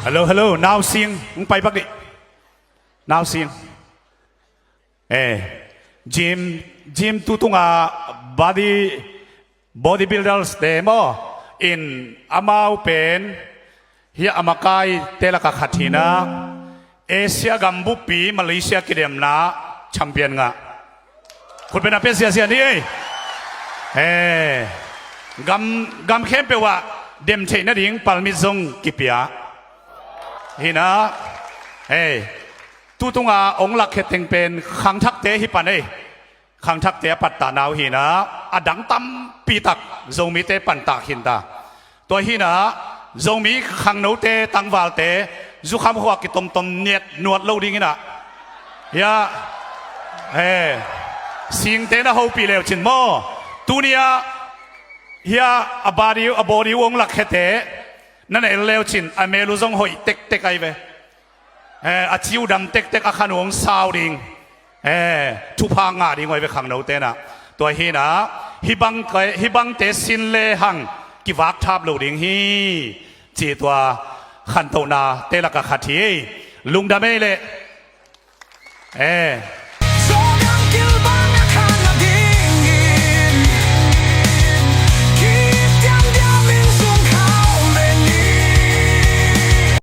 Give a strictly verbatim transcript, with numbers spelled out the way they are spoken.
Hello, hello, nausing, hong pai pak dih. Nausing. Eh, gym, gym tu tunga body, bodybuilders te maw, in amau pen, hia a makai te laka khat hi-in ah, Asia gam buppi Malaysia kidemna champion ngah. Khut beng a pia ziazia ni ei. Eh, gam, gam khempeuh ah dem theih nading palmit zong kipia. Hi-in ah, eh, tu tunga hong lakkhia teng pen khangthakte hi pan ei. Khangthakte a pattahna uh hi-in ah, a dang tampi tak Zomite pantah khin ta. Tua hi-in ah, Zomi khangnote, tangvalte, zukham khua kitomtom niat nuat lo ding in ah, hia, eh, singte na hopih leu cin maw, tuni-ah hia a body uh, a body uh hong lakkhiate na na el leu cin, a mel uh zong hoih tektek ahi ve. Eh, a ci uh dam tektek, a khan uh hong sau ding. Eh, thupha ngah ding uh ahi ve khangnote in ah. Tua hi-in ah, hih bang, hih bangte sin lehang kivakthap lo ding hi, ci tua khantohnate laka khat hi. Lungdam ei leh. Eh,